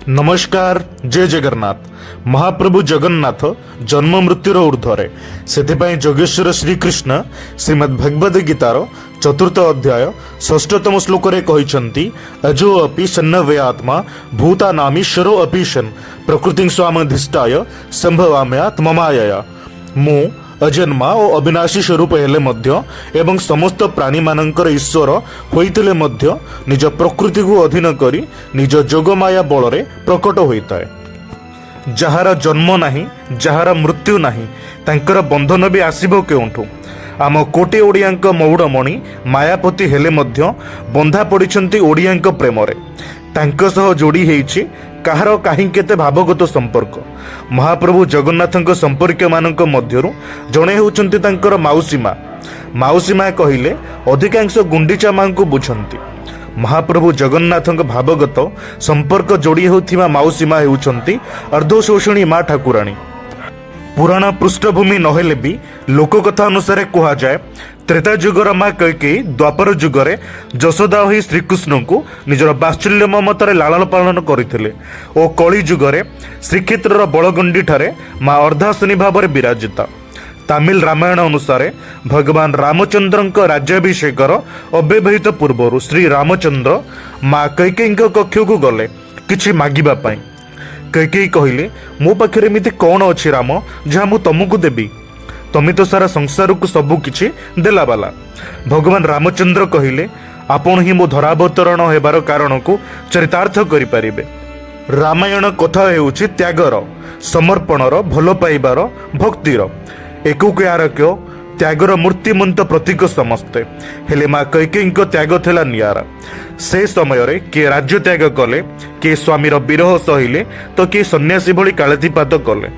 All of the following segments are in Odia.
ନମସ୍କାର, ଜୟ ଜଗନ୍ନାଥ। ମହାପ୍ରଭୁ ଜଗନ୍ନାଥ ଜନ୍ମ ମୃତ୍ୟୁର ଊର୍ଦ୍ଧ୍ୱରେ। ସେଥିପାଇଁ ଯୋଗେଶ୍ୱର ଶ୍ରୀକୃଷ୍ଣ ଶ୍ରୀମଦ୍ ଭଗବଦ ଗୀତାର ଚତୁର୍ଥ ଅଧ୍ୟାୟ ଷଷ୍ଠତମ ଶ୍ଲୋକରେ କହିଛନ୍ତି, ଅଜୋ ଅପି ସନ୍ନବ୍ୟୟାତ୍ମା ଭୂତାନାମୀଶ୍ୱରୋ ଅପି ସନ୍ ପ୍ରକୃତିଂ ସ୍ୱାମଧିଷ୍ଠାୟ ସମ୍ଭବାମ୍ୟାତ୍ମମାୟୟା। ମୁଁ ଅଜନ୍ମା ଓ ଅବିନାଶୀ ସ୍ୱରୂପ ହେଲେ ମଧ୍ୟ ଏବଂ ସମସ୍ତ ପ୍ରାଣୀମାନଙ୍କର ଈଶ୍ୱର ହୋଇଥିଲେ ମଧ୍ୟ ନିଜ ପ୍ରକୃତିକୁ ଅଧୀନ କରି ନିଜ ଯୋଗମାୟା ବଳରେ ପ୍ରକଟ ହୋଇଥାଏ। ଯାହାର ଜନ୍ମ ନାହିଁ, ଯାହାର ମୃତ୍ୟୁ ନାହିଁ, ତାଙ୍କର ବନ୍ଧନ ବି ଆସିବ କେଉଁଠୁ? ଆମ କୋଟି ଓଡ଼ିଆଙ୍କ ମଉଡ଼ମଣି ମାୟାପତି ହେଲେ ମଧ୍ୟ ବନ୍ଧା ପଡ଼ିଛନ୍ତି ଓଡ଼ିଆଙ୍କ ପ୍ରେମରେ। ତାଙ୍କ ସହ ଯୋଡ଼ି ହେଇଛି କାହାର କାହିଁ କେତେ ଭାବଗତ ସମ୍ପର୍କ। ମହାପ୍ରଭୁ ଜଗନ୍ନାଥଙ୍କ ସମ୍ପର୍କୀୟମାନଙ୍କ ମଧ୍ୟରୁ ଜଣେ ହେଉଛନ୍ତି ତାଙ୍କର ମାଉସୀ ମା। ମାଉସୀ ମା କହିଲେ ଅଧିକାଂଶ ଗୁଣ୍ଡିଚା ମାଙ୍କୁ ବୁଝନ୍ତି। ମହାପ୍ରଭୁ ଜଗନ୍ନାଥଙ୍କ ଭାବଗତ ସମ୍ପର୍କ ଯୋଡ଼ି ହେଉଥିବା ମାଉସୀ ମା ହେଉଛନ୍ତି ଅର୍ଦ୍ଧଶୋଷିଣୀ ମା ଠାକୁରାଣୀ। ପୁରାଣ ପୃଷ୍ଠଭୂମି ନହେଲେ ବି ଲୋକକଥା ଅନୁସାରେ କୁହାଯାଏ, ତ୍ରେତା ଯୁଗର ମା କୈକେୟୀ ଦ୍ୱାପର ଯୁଗରେ ଯଶୋଦା ହୋଇ ଶ୍ରୀକୃଷ୍ଣଙ୍କୁ ନିଜର ବାତ୍ସଲ୍ୟ ମମତାରେ ଲାଳନ ପାଳନ କରିଥିଲେ ଓ କଳି ଯୁଗରେ ଶ୍ରୀକ୍ଷେତ୍ରର ବଳଗଣ୍ଡିଠାରେ ମା ଅର୍ଦ୍ଧାସନୀ ଭାବରେ ବିରାଜିତା। ତାମିଲ ରାମାୟଣ ଅନୁସାରେ ଭଗବାନ ରାମଚନ୍ଦ୍ରଙ୍କ ରାଜ୍ୟାଭିଷେକର ଅବ୍ୟବହିତ ପୂର୍ବରୁ ଶ୍ରୀ ରାମଚନ୍ଦ୍ର ମା କୈକେୟୀଙ୍କ କକ୍ଷକୁ ଗଲେ କିଛି ମାଗିବା ପାଇଁ। କୈକେୟୀ କହିଲେ, "ମୋ ପାଖରେ ଏମିତି କ'ଣ ଅଛି ରାମ, ଯାହା ମୁଁ ତମକୁ ଦେବି? ତମେ ତ ସାରା ସଂସାରକୁ ସବୁ କିଛି ଦେଲାବାଲା।" ଭଗବାନ ରାମଚନ୍ଦ୍ର କହିଲେ, "ଆପଣ ହିଁ ମୋ ଧରାବତରଣ ହେବାର କାରଣକୁ ଚରିତାର୍ଥ କରିପାରିବେ।" ରାମାୟଣ କଥା ହେଉଛି ତ୍ୟାଗର, ସମର୍ପଣର, ଭଲ ପାଇବାର, ଭକ୍ତିର। ଏକୁ ଆରକ୍ୟ ତ୍ୟାଗର ମୂର୍ତ୍ତିମନ୍ତ ପ୍ରତୀକ ସମସ୍ତେ। ହେଲେ ମା କୈକେୟୀଙ୍କ ତ୍ୟାଗ ଥିଲା ନିଆରା। ସେ ସମୟରେ କିଏ ରାଜ୍ୟ ତ୍ୟାଗ କଲେ, କିଏ ସ୍ୱାମୀର ବିରହ ସହିଲେ ତ କିଏ ସନ୍ନ୍ୟାସୀ ଭଳି କାଳାତିପାତ କଲେ,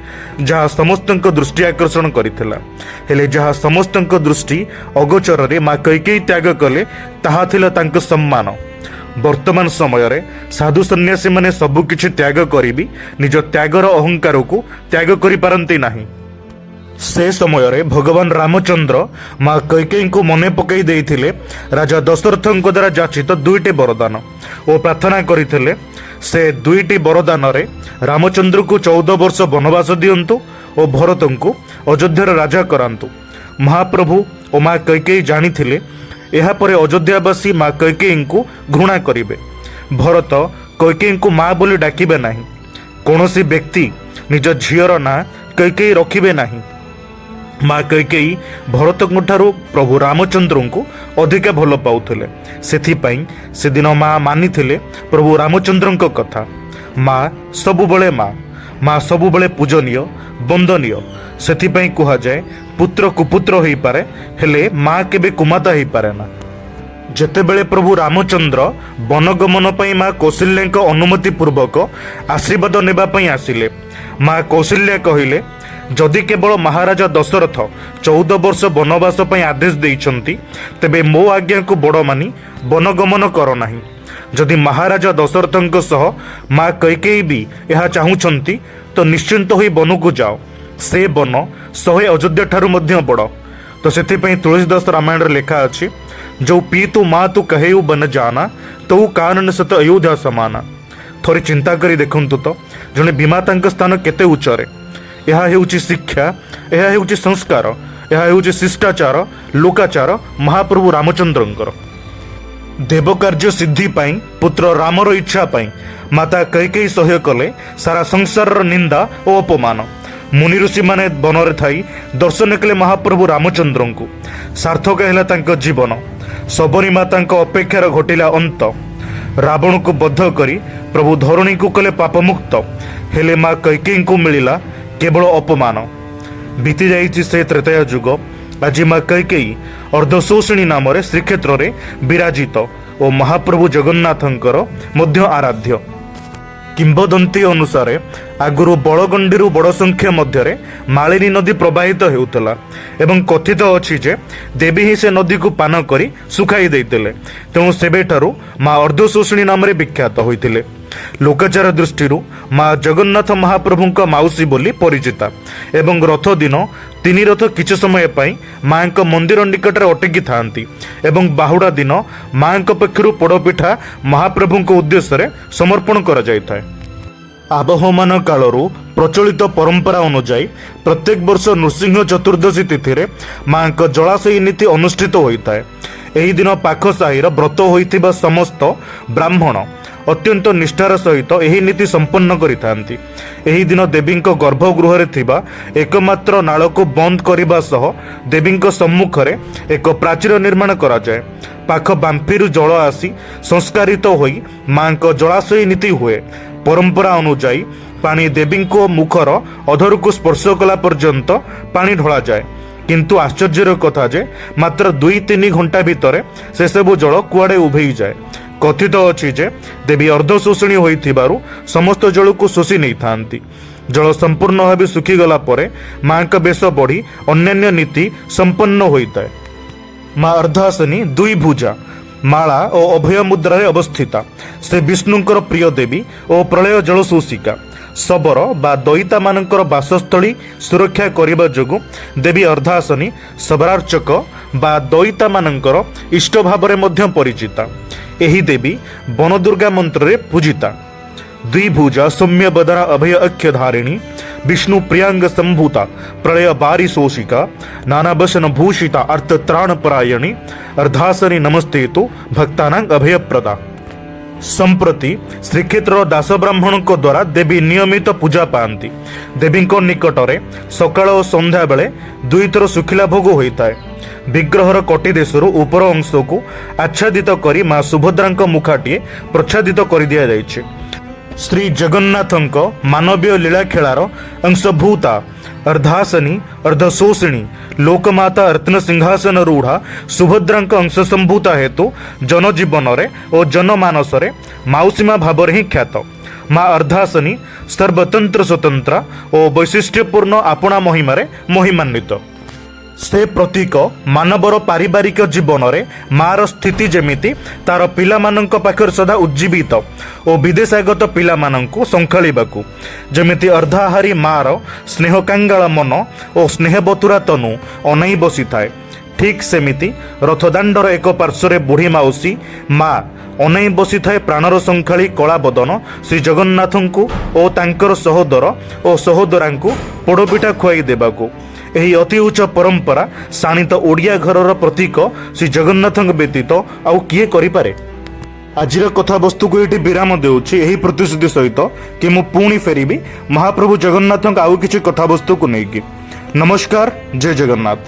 ଯାହା ସମସ୍ତଙ୍କ ଦୃଷ୍ଟି ଆକର୍ଷଣ କରିଥିଲା। ହେଲେ ଯାହା ସମସ୍ତଙ୍କ ଦୃଷ୍ଟି ଅଗୋଚରରେ ମା କୈକେୟୀ ତ୍ୟାଗ କଲେ, ତାହା ଥିଲା ତାଙ୍କ ସମ୍ମାନ। ବର୍ତ୍ତମାନ ସମୟରେ ସାଧୁ ସନ୍ନ୍ୟାସୀମାନେ ସବୁକିଛି ତ୍ୟାଗ କରି ବି ନିଜ ତ୍ୟାଗର ଅହଙ୍କାରକୁ ତ୍ୟାଗ କରିପାରନ୍ତି ନାହିଁ। ସେ ସମୟରେ ଭଗବାନ ରାମଚନ୍ଦ୍ର ମା କୈକେୟୀଙ୍କୁ ମନେ ପକାଇ ଦେଇଥିଲେ ରାଜା ଦଶରଥଙ୍କ ଦ୍ୱାରା ଯାଚିତ ଦୁଇଟି ବରଦାନ ଓ ପ୍ରାର୍ଥନା କରିଥିଲେ, ସେ ଦୁଇଟି ବରଦାନରେ ରାମଚନ୍ଦ୍ରକୁ 14 ବର୍ଷ ବନବାସ ଦିଅନ୍ତୁ ଓ ଭରତଙ୍କୁ ଅଯୋଧ୍ୟାର ରାଜା କରାନ୍ତୁ। ମହାପ୍ରଭୁ ଓ ମା କୈକେୟୀ ଜାଣିଥିଲେ, ଏହାପରେ ଅଯୋଧ୍ୟାବାସୀ ମା କୈକେୟୀଙ୍କୁ ଘୃଣା କରିବେ। ଭରତ କୈକେୟୀଙ୍କୁ ମା ବୋଲି ଡାକିବେ ନାହିଁ। କୌଣସି ବ୍ୟକ୍ତି ନିଜ ଝିଅର ନାଁ କୈକେୟୀ ରଖିବେ ନାହିଁ। ମା କୈକେୟୀ ଭରତଙ୍କ ଠାରୁ ପ୍ରଭୁ ରାମଚନ୍ଦ୍ରଙ୍କୁ ଅଧିକା ଭଲ ପାଉଥିଲେ। ସେଥିପାଇଁ ସେଦିନ ମା ମାନିଥିଲେ ପ୍ରଭୁ ରାମଚନ୍ଦ୍ରଙ୍କ କଥା। ମା ସବୁବେଳେ ମା। ମା ସବୁବେଳେ ପୂଜନୀୟ, ବନ୍ଦନୀୟ। ସେଥିପାଇଁ କୁହାଯାଏ, ପୁତ୍ର କୁପୁତ୍ର ହେଇପାରେ, ହେଲେ ମା କେବେ କୁମାତା ହେଇପାରେ ନା। ଯେତେବେଳେ ପ୍ରଭୁ ରାମଚନ୍ଦ୍ର ବନଗମନ ପାଇଁ ମା କୌଶଲ୍ୟାଙ୍କ ଅନୁମତି ପୂର୍ବକ ଆଶୀର୍ବାଦ ନେବା ପାଇଁ ଆସିଲେ, ମା କୌଶଲ୍ୟା କହିଲେ, ଯଦି କେବଳ ମହାରାଜା ଦଶରଥ 14 ବର୍ଷ ବନବାସ ପାଇଁ ଆଦେଶ ଦେଇଛନ୍ତି, ତେବେ ମୋ ଆଜ୍ଞାକୁ ବଡ଼ ମାନି ବନଗମନ କର ନାହିଁ। ଯଦି ମହାରାଜା ଦଶରଥଙ୍କ ସହ ମା କୈକେୟୀ ବି ଏହା ଚାହୁଁଛନ୍ତି, ତ ନିଶ୍ଚିନ୍ତ ହୋଇ ବନକୁ ଯାଅ। ସେ ବନ 100 ଅଯୋଧ୍ୟା ଠାରୁ ମଧ୍ୟ ବଡ଼। ତ ସେଥିପାଇଁ ତୁଳସୀ ଦାସ ରାମାୟଣରେ ଲେଖା ଅଛି, "ଜୋ ପିତୁ ମାତୁ କହେଉ ବନ ଜାନା, ତୋ କାନନ ସତ ଅଯୋଧ୍ୟା ସମାନା।" ଥରେ ଚିନ୍ତା କରି ଦେଖନ୍ତୁ ତ, ଜଣେ ବିମାତାଙ୍କ ସ୍ଥାନ କେତେ ଉଚ୍ଚରେ। ଏହା ହେଉଛି ଶିକ୍ଷା, ଏହା ହେଉଛି ସଂସ୍କାର, ଏହା ହେଉଛି ଶିଷ୍ଟାଚାର, ଲୋକାଚାର ମହାପ୍ରଭୁ ରାମଚନ୍ଦ୍ରଙ୍କର। ଦେବକାର୍ଯ୍ୟ ସିଦ୍ଧି ପାଇଁ, ପୁତ୍ର ରାମର ଇଚ୍ଛା ପାଇଁ ମାତା କୈକେୟୀ ସହ୍ୟ କଲେ ସାରା ସଂସାରର ନିନ୍ଦା ଓ ଅପମାନ। ମୁନି ଋଷିମାନେ ବନରେ ଥାଇ ଦର୍ଶନ କଲେ ମହାପ୍ରଭୁ ରାମଚନ୍ଦ୍ରଙ୍କୁ। ସାର୍ଥକ ହେଲା ତାଙ୍କ ଜୀବନ। ଶବରୀ ମାତାଙ୍କ ଅପେକ୍ଷାର ଘଟିଲା ଅନ୍ତ। ରାବଣକୁ ବଦ୍ଧ କରି ପ୍ରଭୁ ଧରଣୀକୁ କଲେ ପାପମୁକ୍ତ। ହେଲେ ମା କୈକେୟୀଙ୍କୁ ମିଳିଲା କେବଳ ଅପମାନ। ବିତି ଯାଇଛି ସେ ତ୍ରେତୟା ଯୁଗ। ଆଜି ମା କୈକେୟୀ ଅର୍ଦ୍ଧଶୋଷିଣୀ ନାମରେ ଶ୍ରୀକ୍ଷେତ୍ରରେ ବିରାଜିତ ଓ ମହାପ୍ରଭୁ ଜଗନ୍ନାଥଙ୍କର ମଧ୍ୟ ଆରାଧ୍ୟ। କିମ୍ବଦନ୍ତୀ ଅନୁସାରେ ଆଗରୁ ବଳଗଣ୍ଡିରୁ ବଡ଼ ସଂଖ୍ୟା ମଧ୍ୟରେ ମାଳିନୀ ନଦୀ ପ୍ରବାହିତ ହେଉଥିଲା ଏବଂ କଥିତ ଅଛି ଯେ ଦେବୀ ହିଁ ସେ ନଦୀକୁ ପାନ କରି ଶୁଖାଇ ଦେଇଥିଲେ। ତେଣୁ ସେବେଠାରୁ ମା ଅର୍ଦ୍ଧଶୋଷିଣୀ ନାମରେ ବିଖ୍ୟାତ ହୋଇଥିଲେ। ଲୋକାଚାର ଦୃଷ୍ଟିରୁ ମା ଜଗନ୍ନାଥ ମହାପ୍ରଭୁଙ୍କ ମାଉସୀ ବୋଲି ପରିଚିତା ଏବଂ ରଥ ଦିନ ତିନି ରଥ କିଛି ସମୟ ପାଇଁ ମାଙ୍କ ମନ୍ଦିର ନିକଟରେ ଅଟକି ଥାଆନ୍ତି ଏବଂ ବାହୁଡ଼ା ଦିନ ମାଙ୍କ ପକ୍ଷରୁ ପୋଡ଼ପିଠା ମହାପ୍ରଭୁଙ୍କ ଉଦ୍ଦେଶ୍ୟରେ ସମର୍ପଣ କରାଯାଇଥାଏ। ଆବହମାନ କାଳରୁ ପ୍ରଚଳିତ ପରମ୍ପରା ଅନୁଯାୟୀ ପ୍ରତ୍ୟେକ ବର୍ଷ ନୃସିଂହ ଚତୁର୍ଦ୍ଦଶୀ ତିଥିରେ ମାଙ୍କ ଜଳାଶୟୀ ନୀତି ଅନୁଷ୍ଠିତ ହୋଇଥାଏ। ଏହି ଦିନ ପାଖ ସାହିର ବ୍ରତ ହୋଇଥିବା ସମସ୍ତ ବ୍ରାହ୍ମଣ ଅତ୍ୟନ୍ତ ନିଷ୍ଠାର ସହିତ ଏହି ନୀତି ସମ୍ପନ୍ନ କରିଥାନ୍ତି। ଏହି ଦିନ ଦେବୀଙ୍କ ଗର୍ଭଗୃହରେ ଥିବା ଏକମାତ୍ର ନାଳକୁ ବନ୍ଦ କରିବା ସହ ଦେବୀଙ୍କ ସମ୍ମୁଖରେ ଏକ ପ୍ରାଚୀର ନିର୍ମାଣ କରାଯାଏ। ପାଖ ବାମ୍ଫିରୁ ଜଳ ଆସି ସଂସ୍କାରିତ ହୋଇ ମାଙ୍କ ଜଳାଶୟୀ ନୀତି ହୁଏ। ପରମ୍ପରା ଅନୁଯାୟୀ ପାଣି ଦେବୀଙ୍କ ମୁଖର ଅଧରକୁ ସ୍ପର୍ଶ କଲା ପର୍ଯ୍ୟନ୍ତ ପାଣି ଢଳାଯାଏ। କିନ୍ତୁ ଆଶ୍ଚର୍ଯ୍ୟର କଥା ଯେ ମାତ୍ର 2-3 ଘଣ୍ଟା ଭିତରେ ସେସବୁ ଜଳ କୁଆଡ଼େ ଉଭେଇଯାଏ। କଥିତ ଅଛି ଯେ ଦେବୀ ଅର୍ଦ୍ଧଶୋଷିଣୀ ହୋଇଥିବାରୁ ସମସ୍ତ ଜଳକୁ ଶୋଷି ନେଇଥାନ୍ତି। ଜଳ ସମ୍ପୂର୍ଣ୍ଣ ଭାବେ ଶୁଖିଗଲା ପରେ ମାଙ୍କ ବେଶ ବଢ଼ି ଅନ୍ୟାନ୍ୟ ନୀତି ସମ୍ପନ୍ନ ହୋଇଥାଏ। ମା ଅର୍ଦ୍ଧାସନୀ ଦୁଇ ଭୁଜା, ମାଳା ଓ ଅଭୟ ମୁଦ୍ରାରେ ଅବସ୍ଥିତା। ସେ ବିଷ୍ଣୁଙ୍କର ପ୍ରିୟ ଦେବୀ ଓ ପ୍ରଳୟ ଜଳ ଶୋଷିକା। ଶବର ବା ଦଇତାମାନଙ୍କର ବାସସ୍ଥଳୀ ସୁରକ୍ଷା କରିବା ଯୋଗୁଁ ଦେବୀ ଅର୍ଦ୍ଧାସନୀ ଶବରାର୍ଚକ ବା ଦଇତାମାନଙ୍କର ଇଷ୍ଟ ଭାବରେ ମଧ୍ୟ ପରିଚିତା। ଏହି ଦେବୀ ବନଦୁର୍ଗା ମନ୍ତ୍ରରେ ପୂଜିତା। ଦ୍ୱିଭୁଜା, ସୌମ୍ୟ ବଦନ, ଅଭୟ ଅକ୍ଷଧାରିଣୀ, ବିଷ୍ଣୁ ପ୍ରିୟାଙ୍ଗ ସମ୍ଭୂତା, ପ୍ରଳୟ ବାରି ଶୋଷିକା, ନାନାବସନ ଭୂଷିତା, ଆର୍ତ୍ତତ୍ରାଣ ପରାୟଣୀ, ଅର୍ଦ୍ଧାସନୀ ନମସ୍ତେତୁ ଭକ୍ତାନାଂ ଅଭୟପ୍ରଦା। ସମ୍ପ୍ରତି ଶ୍ରୀକ୍ଷେତ୍ରର ଦାସ ବ୍ରାହ୍ମଣଙ୍କ ଦ୍ୱାରା ଦେବୀ ନିୟମିତ ପୂଜା ପାଆନ୍ତି। ଦେବୀଙ୍କ ନିକଟରେ ସକାଳ ଓ ସନ୍ଧ୍ୟାବେଳେ ଦୁଇଥର ଶୁଖିଲା ଭୋଗ ହୋଇଥାଏ। ବିଗ୍ରହର କଟିଦେଶରୁ ଉପର ଅଂଶକୁ ଆଚ୍ଛାଦିତ କରି ମା ସୁଭଦ୍ରାଙ୍କ ମୁଖାଟିଏ ପ୍ରଚ୍ଛାଦିତ କରିଦିଆଯାଇଛି। ଶ୍ରୀ ଜଗନ୍ନାଥଙ୍କ ମାନବୀୟ ଲୀଳାଖେଳାର ଅଂଶଭୂତା ଅର୍ଦ୍ଧାସନୀ, ଅର୍ଦ୍ଧଶୋଷିଣୀ, ଲୋକମାତା ରତ୍ନ ସିଂହାସନ ରୂଢ଼ା ସୁଭଦ୍ରାଙ୍କ ଅଂଶ ସମ୍ଭୂତା ହେତୁ ଜନଜୀବନରେ ଓ ଜନମାନସରେ ମାଉସୀମା ଭାବରେ ହିଁ ଖ୍ୟାତ। ମା ଅର୍ଦ୍ଧାସନୀ ସର୍ବତନ୍ତ୍ର ସ୍ୱତନ୍ତ୍ର ଓ ବୈଶିଷ୍ଟ୍ୟପୂର୍ଣ୍ଣ ଆପଣା ମହିମାରେ ମହିମାନ୍ୱିତ। ସେ ପ୍ରତୀକ ମାନବର ପାରିବାରିକ ଜୀବନରେ ମାର ସ୍ଥିତି ଯେମିତି ତାର ପିଲାମାନଙ୍କ ପାଖରେ ସଦା ଉଜ୍ଜୀବିତ ଓ ବିଦେଶାଗତ ପିଲାମାନଙ୍କୁ ଶଙ୍ଖାଳିବାକୁ ଯେମିତି ଅର୍ଦ୍ଧାହାରୀ ମାର ସ୍ନେହ କାଙ୍ଗାଳ ମନ ଓ ସ୍ନେହବତୁରା ତନୁ ଅନାଇ ବସିଥାଏ, ଠିକ୍ ସେମିତି ରଥଦାଣ୍ଡର ଏକ ପାର୍ଶ୍ୱରେ ବୁଢ଼ୀ ମାଉସୀ ମା ଅନାଇ ବସିଥାଏ ପ୍ରାଣର ଶଙ୍ଖାଳି କଳା ବଦନ ଶ୍ରୀ ଜଗନ୍ନାଥଙ୍କୁ ଓ ତାଙ୍କର ସହୋଦର ଓ ସହୋଦରାଙ୍କୁ ପୋଡ଼ପିଠା ଖୁଆଇ ଦେବାକୁ। ଏହି ଅତି ଉଚ୍ଚ ପରମ୍ପରା ଶାଣିତ ଓଡ଼ିଆ ଘରର ପ୍ରତୀକ ଶ୍ରୀ ଜଗନ୍ନାଥଙ୍କ ବ୍ୟତୀତ ଆଉ କିଏ କରିପାରେ? ଆଜିର କଥାବସ୍ତୁକୁ ଏଇଠି ବିରାମ ଦେଉଛି, ଏହି ପ୍ରତିଶ୍ରୁତି ସହିତ କି ମୁଁ ପୁଣି ଫେରିବି ମହାପ୍ରଭୁ ଜଗନ୍ନାଥଙ୍କ ଆଉ କିଛି କଥାବସ୍ତୁକୁ ନେଇକି। ନମସ୍କାର, ଜୟ ଜଗନ୍ନାଥ।